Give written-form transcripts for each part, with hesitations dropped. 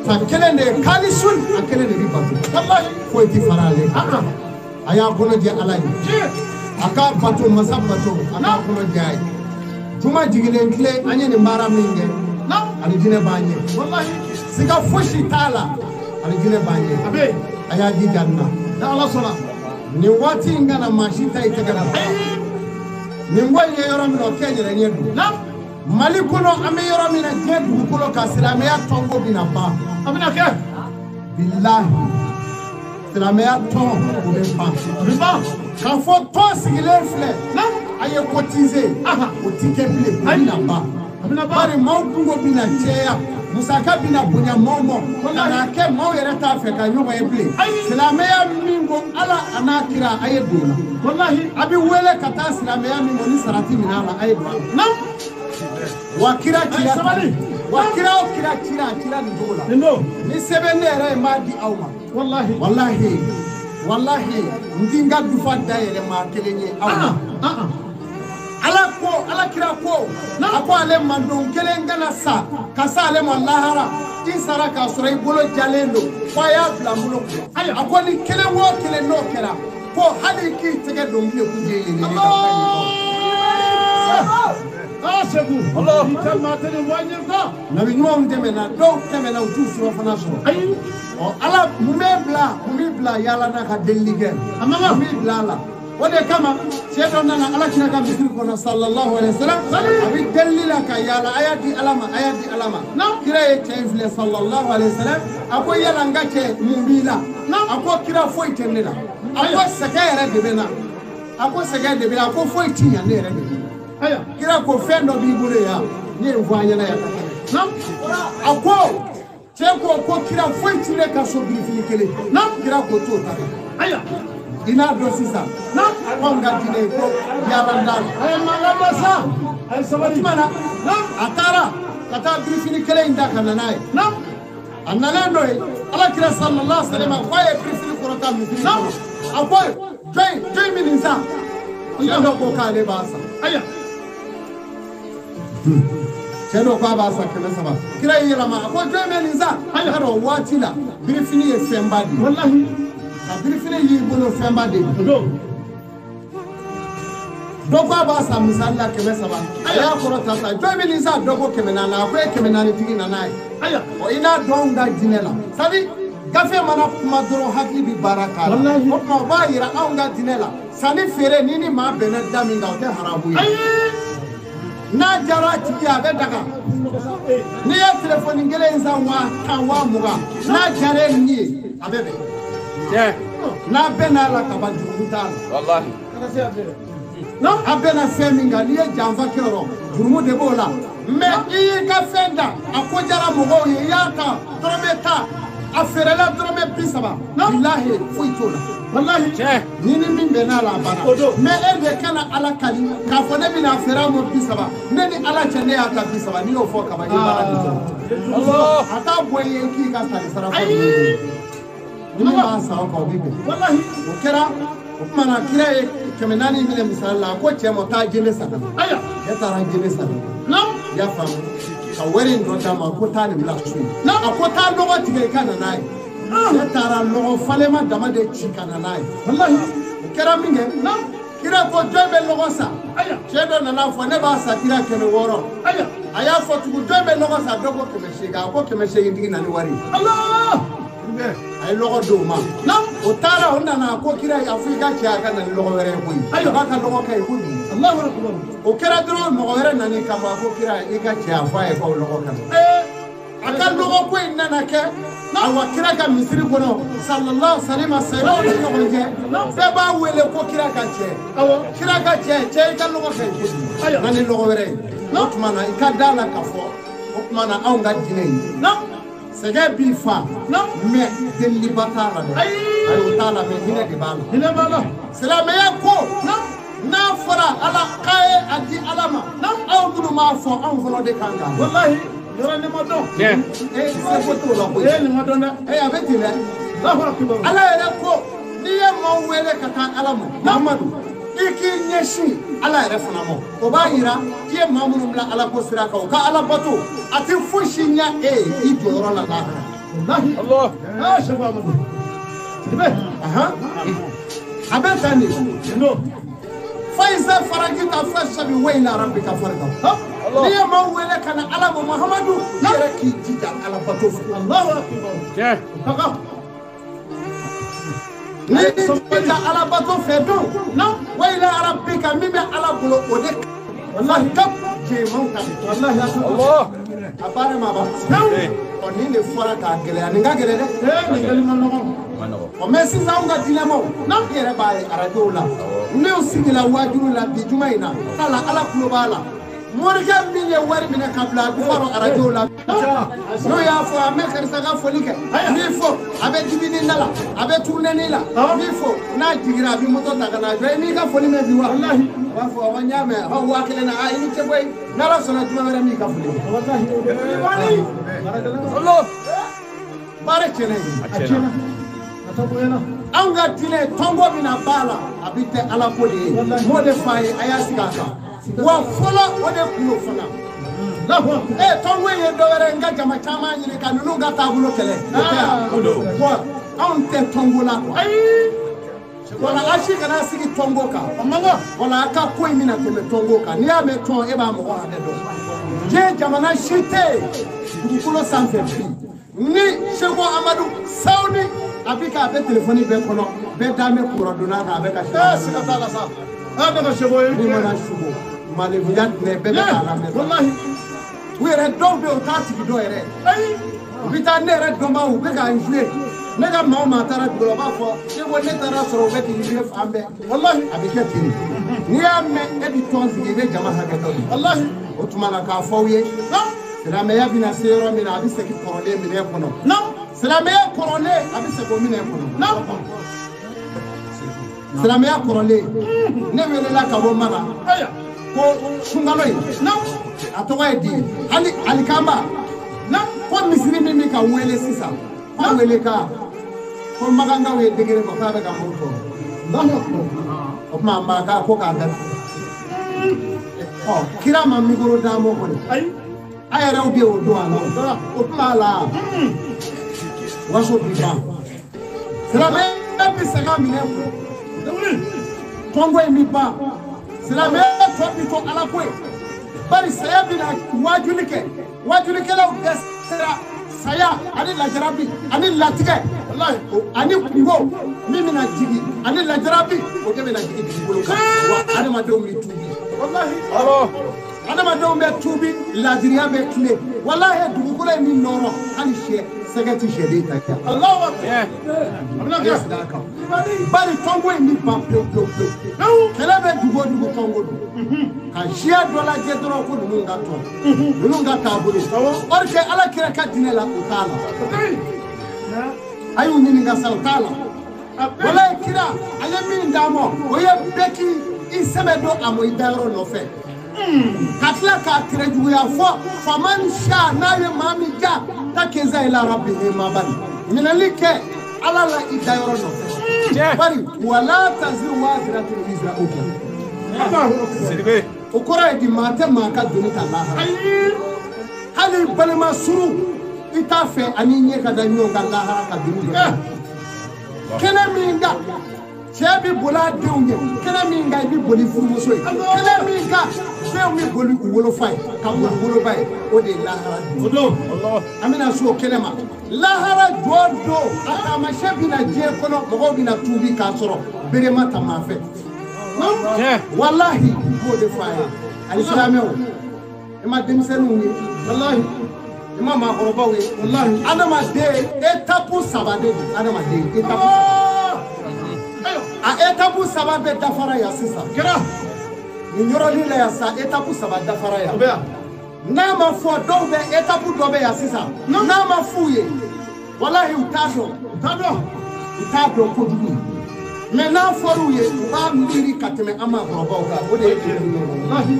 ta kelen de ye kalisun a kelen de bi bato. Wallahi. Foyi ti fara ale kan. A y'a kɔnɔ jɛ Ala ye. A k'a bato masa bato a k'a kɔnɔ jɛ a ye. Juma jigilen tile an ye nin baara min kɛ. Alijinɛ b'an ɲɛ. Wallahi. Siga fosi t'a la. Alijinɛ b'an ɲɛ. A bɛ yen. A y'a jija nin na. Ni Ala sɔnna. Nin waati in kana maa si ta i tɛgɛ la. Nin ko in ye yɔrɔ min na o kɛ yɛrɛ ɲɛ don. Mali kɔnɔ an bɛ yɔrɔ min na diɲɛ dugukolo kan silamɛya tɔnko bɛna ban. A bɛna kɛ. Bilahi silamɛya tɔn o bɛ ban. A bɛ ban. K'a fɔ tɔn sigilen filɛ. A ye cotiser. O ti kɛ bilen o bɛna ban. A bɛna ban. Bari maaw kungo bɛna caya. Musaka bɛna bonya maaw ma. Ka n'a kɛ maaw yɛrɛ t'a fɛ ka ɲɔgɔn ye bilen. Silamɛya min ko Ala a n'a kira a ye don o la. Wallahi. A bɛ wele ka taa silamɛya min ma ni sarati minɛ a la a ye don a la. Wa kira cira. Sabali. Wa kira o kira cira a cira nin cogo la. Nin don. Ni sɛbɛn ne yɛrɛ ye n b'a di aw ma. Wallahi. Wallahi. Wallahi n ti n ka dufa dayɛlɛ maa kelen ye aw ma. Ala ko Ala kira ko a ko ale mandon kelen kana sa ka sa ale ma lahara i sara k'a sɔrɔ i bolo jalen don f'a y'a bila n bolo kunna. A ko ni kelen o kelen n'o kɛra ko hali k'i tɛgɛ don bilen k'u ye yɛlɛ ka fɛn ye. Ah Seku. Allah. I tɛ maa tɛ nin bɔ an ɲɛ sa. Nabi ɲumanw tɛmɛna dɔw tɛmɛna u t'u surafana sɔrɔ. Ayi. Ɔ Ala mun bɛ bila mun b'i bila yaala n'a ka delili kɛ. A man kan. Mun b'i bila a la. O de kama cɛ dɔ nana Ala kira ka misiri kɔnɔ sallallahu alaihi wasallam a bɛ delili la ka yaala a y'a di Ala ma a y'a di Ala ma. Kira ye cɛ in filɛ sallallahu alaihi wasallam a ko yala n ka cɛ mun b'i la. A ko kira foyi tɛ ne la. A ko sɛgɛn yɛrɛ de bɛ n na. A ko sɛgɛn de bɛ n na a ko foyi ti ɲa ne yɛrɛ de bɛ. Ayiwa. Kira ko fɛn dɔ b'i bolo yan ne ye nin fɔ a ɲɛna yan ka tɛmɛ. A ko cɛ ko kira foyi ti ne ka so birifini kelen. Kira ko t'o ta. Ayiwa. I n'a dɔn sisan. Anw ka diinɛ ye ko yaala t'a la. A ye mankan bɔ sa. A ye sabali. O tuma na a taara ka taa birifini kelen in da ka na n'a ye. A nalen n'o ye Ala kira sallallahu alaihi wasallam k'a ye birifini kɔrɔta misiri kɔnɔ. A ko jɔn bɛ nin san? Cɛ dɔ ko k'ale b'a san. Ayiwa. Cɛ dɔ k'a b'a san 300. Kira y'i yɛlɛma a ko jɔn bɛ nin san? A y'a dɔn waati la birifini ye fɛnba de ye. Wallahi. Ka birifini y'i bolo fɛnba de ye. O don. Dɔ ko a b'a san misali la 300. A y'a kɔrɔta sa jɔn bɛ nin san? Dɔ ko 400. A ko e 400 tigi nana ye. Ayiwa. Ɔ i n'a dɔn anw ka diinɛ la. C'est-à-dire gafe mana kuma dɔrɔn hakili bɛ baara k'a la. Wallahi. O tuma o b'a yira anw ka diinɛ la. Sanni feere ni maa bɛnna da min kan o tɛ haramu ye. Ayi. N'a diyara a tigi ye a bɛ daga. N'i ye telefɔni kelen in san 10,000 20,000 n'a diyara e ni ye a bɛ bɛn. N'a bɛnna a la kaban jurumu t'a la. Wallahi. Kana se a bɛɛ. A bɛnna fɛn min kan n'i ye janfa kɛ o rɔ jurumu de b'o la. Mais i y'i ka fɛn da a ko diyara mɔgɔw ye i y'a ta dɔrɔmɛ 10 a feerela dɔrɔmɛ 30 bilahi foyi t'o la. Wallahi. Ni min bɛnna a la a banna. O don. Mais e de kana Ala kali k'a fɔ ne bɛna feere a ma 30 ne ni Ala cɛ ne y'a ta 30 n'i y'o fɔ kaban i ye baara de sɔrɔ. Allah. A t'a bɔ i ye k'i ka sanni sara fɔ. Ayi. Ni min b'a san o kan o bɛ bɛn. Wallahi. O kɛra o tuma na kira ye 400 minɛ misali la a ko cɛ ma taa jele san. Ayiwa. E taara jele san. Naam. I y'a faamu ka wari in dɔ d'a ma ko taa nin bila so in. A ko taa lɔgɔ tigɛ i ka na n'a ye. Cɛ taara lɔgɔ falenma dama de ci ka na n'a ye. Wallahi. O kɛra min kɛ. Kira ko jɔn bɛ lɔgɔ san. Ayiwa. Cɛ dɔ nana fɔ ne b'a san kira 600. Ayiwa. A y'a fɔ tugun jɔn bɛ lɔgɔ san dɔ ko 800 a ko 800 tigi na ni wari ye. Allah. A ye lɔgɔ d'o ma. O taara o nana a ko kira a fɔ i ka cɛ a ka na ni lɔgɔ wɛrɛ ye koyi. Ayiwa. K'a ka lɔgɔ kɛ ye kojugu. Allahu akbar. O kɛra dɔrɔn mɔgɔ wɛrɛ nana kama a ko kira i ka cɛ a fɔ a ye k'aw lɔgɔ ka na. A ka lɔgɔ ko in nana kɛ awa kira ka misiri kɔnɔ sallallahu alaihi wasallam sahabaw ni ɲɔgɔn cɛ bɛɛ b'a wele ko kira ka cɛ. Awɔ. Kira ka cɛ cɛ i ka lɔgɔ kɛ ye kojugu. Ayiwa. Na ni lɔgɔ wɛrɛ ye. O tuma na i ka da la k'a fɔ o tuma na anw ka diinɛ ye. Sɛgɛn b'i fa. Mais deliliba t'a la dɛ. Ayi. Ayi o t'a la mais hinɛ de b'a la. Hinɛ b'a la. Silamɛya ko n'a fɔra Ala k'a ye a di Ala ma aw minnu b'a fɔ anw fɔlɔ de kan k'a. Wallahi. Yɔrɔ nin ma dɔn. Ee seko t'o la koyi. Ee nin ma dɔn dɛ. Ee a bɛ ten dɛ. Allahu akbar. Ala yɛrɛ ko n'i ye maaw wele ka taa Ala ma Muhamadu i k'i ɲɛsin Ala yɛrɛ fana ma. O b'a yira i ye maa minnu bila Ala ko sira kan u ka Ala bato a tɛ fosi ɲɛ e ye i jɔyɔrɔ la lahara. Wallahi. Allah. Ah, Cheikh Amadou. Sidibe. Ahan. A bɛ tan de. No. Faïza faragita fasabi wa ila rabbika farghab. N'i ye maaw wele ka na Ala ma Muhamadu, i yɛrɛ k'i jija Ala bato fɛ. Allahu akbar. Tiɲɛ. Kaka. N'i jija Ala bato fɛ dun, wa ila rabbika min bɛ Ala bolo o de Wallahi. kap jɛmanw ta bɛ kɛ. Wallahi. Allah. A baara ma ban. Ɔ nin de fɔra k'a gɛlɛya nin ka gɛlɛn dɛ. Eh, nin kɛli ma nɔgɔn. Ma nɔgɔ. Ɔ mɛ sisan anw ka diinɛmaw n'an yɛrɛ b'a ye arajow la n'u sigila waajulu la bi juma in na k'a la Ala tulo b'a la morikɛ min ye wari minɛ ka bila a dufa rɔ arajow la n'o y'a fɔ a bɛ karisa ka foli kɛ min fɔ a bɛ jibini da la a bɛ turunɛni la min fɔ n'a jiginna a bɛ moto ta ka na jɔ i m'i ka foli mɛn bi wa Wallahi. a b'a fɔ awɔ n y'a mɛn hɔ 1000 na a i ni ce koyi n'Ala sɔnna juma wɛrɛ m'i ka foli kɛ Wallahi. Allah. Baara tiɲɛna yen. A A tiɲɛna. tiɲɛna. A tɔ bonyana. Anw ka diinɛ tɔnko bɛna ba la a bɛ tɛ Ala ko de ye n b'o de f'a ye a y'a sigi a kan wa fɔlɔ o de kun don fana Allahu akbar. Tɔnko in ye dɔ wɛrɛ ye n ka jama caman ɲini ka ninnu ka taabolo kɛlɛ o tɛ yan O don. wa anw tɛ tɔnko la quoi Ayi. wala a si kana sigi tɔnko kan A man kan. wala a ka ko in bɛna tɛmɛ tɔnko kan n'i y'a mɛn tɔn e b'a mɔgɔ hakɛ dɔn diɲɛ jamana si tɛ yen dugukolo sanfɛ bi ni Seko Amadu Sawuni a bɛ k'a bɛ telefɔni bɛɛ kɔnɔ bɛɛ dan bɛ kɔrɔdonna kan a bɛ ka Eh, siga t'a la sa. Ah, ne ka sebo ye. ni mana sugo malefuya tinɛ bɛɛ bɛ k'a lamɛn Wallahi. U yɛrɛ dɔw bɛ yen u t'a tigi dɔn yɛrɛ Ayi. u bɛ taa ne yɛrɛ dɔnbaaw u bɛ k'an jouer ne ka maa o maa taara dugu la u b'a fɔ Seko ne taara sɔrɔ u bɛ k'i jouer fan bɛɛ Wallahi. a bɛ kɛ ten de n'i y'a mɛn e bɛ tɔn sigi i bɛ jama hakɛ dɔn de Wallahi. o tuma na k'a fɔ aw ye silamɛya bɛna se yɔrɔ min na a bɛ segin kɔrɔlen minɛ kɔnɔ silamɛya kɔrɔlen a bɛ segin o minɛ kɔnɔ silamɛya kɔrɔlen ne welela ka bɔ Maka Aya. ko sunkalo in a tɔgɔ ye di hali alikama ko misiri min bɛ ka wele sisan k'a wele ka ko makankaw ye degere bɔ k'a bɛ ka maaw tɔɔrɔ Allahu akbar. O tuma maa ka ko k'a datugu ɔ kira ma mikoro d'an ma kɔni Ayi. a yɛrɛw bɛ o don a la o tuma la waso bi ban silamɛya bɛ segin a minɛ kɔnɔ Wuli. tɔnko in bi ban silamɛya tɔ bi to Ala ko ye bari saya bɛna waajuli kɛ waajulikɛlaw dɛsɛra saya ani lajarabi ani latigɛ Wallahi. ani kungo min bɛna jigin ani lajarabi o de bɛna jigin dugukolo kan wa adamadenw bɛ tuubi Wallahi. Allah. adamadenw bɛ tuubi ladiriya bɛ tile walahi dugukolo in bɛ nɔrɔ hali sɛ sɛgɛ tɛ sɛden ta kɛ Allahu akbar. Tiɲɛ. A bɛna a ye kɛ. sigi a kan bari tɔnko in bɛ ban pewu pewu pewu kɛlɛ bɛ dugu o dugu tɔnko don ka siya dɔ lajɛ dɔrɔn ko ninnu ka tɔn ninnu ka taabolo or que Ala kira ka diinɛ la o t'a la a y'u ɲininka sa o t'a la walayi kira a ye min d'a ma o ye bɛɛ k'i i sɛbɛ don a ma i dayɔrɔ nɔfɛ ka tila k'a tɛrɛ juguya fɔ faama ni siya n'a ye maa min ja ta keza ila rabbihi ma bali minɛli kɛ Ala la i dayɔrɔ nɔfɛ Tiɲɛ. bari wala taziru waziratun wizra ukhra Allahu akbar. Sidibe. O kɔrɔ ye di maa tɛ maa ka doni ta lahara Ayi. hali balima suru i t'a fɛ ani ɲɛ ka da ɲɔgɔn kan lahara ka doni dɔ ta. Kɛnɛ min kan cɛ bɛ boli a denw ɲɛ kɛnɛ min kan i bɛ boli furumuso ye kɛnɛ min kan denw bɛ boli u wolofa ye ka boli woloba ye o de ye lahara don O don. Allah. An bɛna se o kɛnɛ ma lahara jɔ don a taamasiyɛn bɛna diɲɛ kɔnɔ mɔgɔw bɛna tuubi k'a sɔrɔ bere ma ta maa fɛ Tiɲɛ. walahi n b'o de fɔ a ye ani silamɛw i ma denmisɛnninw ye Wallahi. i ma maakɔrɔbaw ye Wallahi. adamaden etapu saba de don adamaden etapu Ah. Ayiwa. a etapu saba bɛɛ dafara yan sisan Kɛra. nin yɔrɔnin la yan sa etapu saba dafara O yan bɛ yan. n'a ma fɔ dɔw bɛ etapu dɔ bɛ yan sisan n'a ma f'u ye walahi u t'a dɔn U t'a dɔn. U t'a dɔn kojugu mɛ n'a fɔr'u ye u b'a miiri ka tɛmɛ an maakɔrɔbaw kan o de ye Wallahi.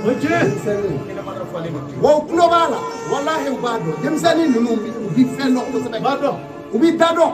O ye tiɲɛ. denmisɛnninw wa u tulo b'a la walahi u b'a dɔn denmisɛnnin ninnu u bi fɛn dɔn kosɛbɛ U b'a dɔn. U bi da dɔn.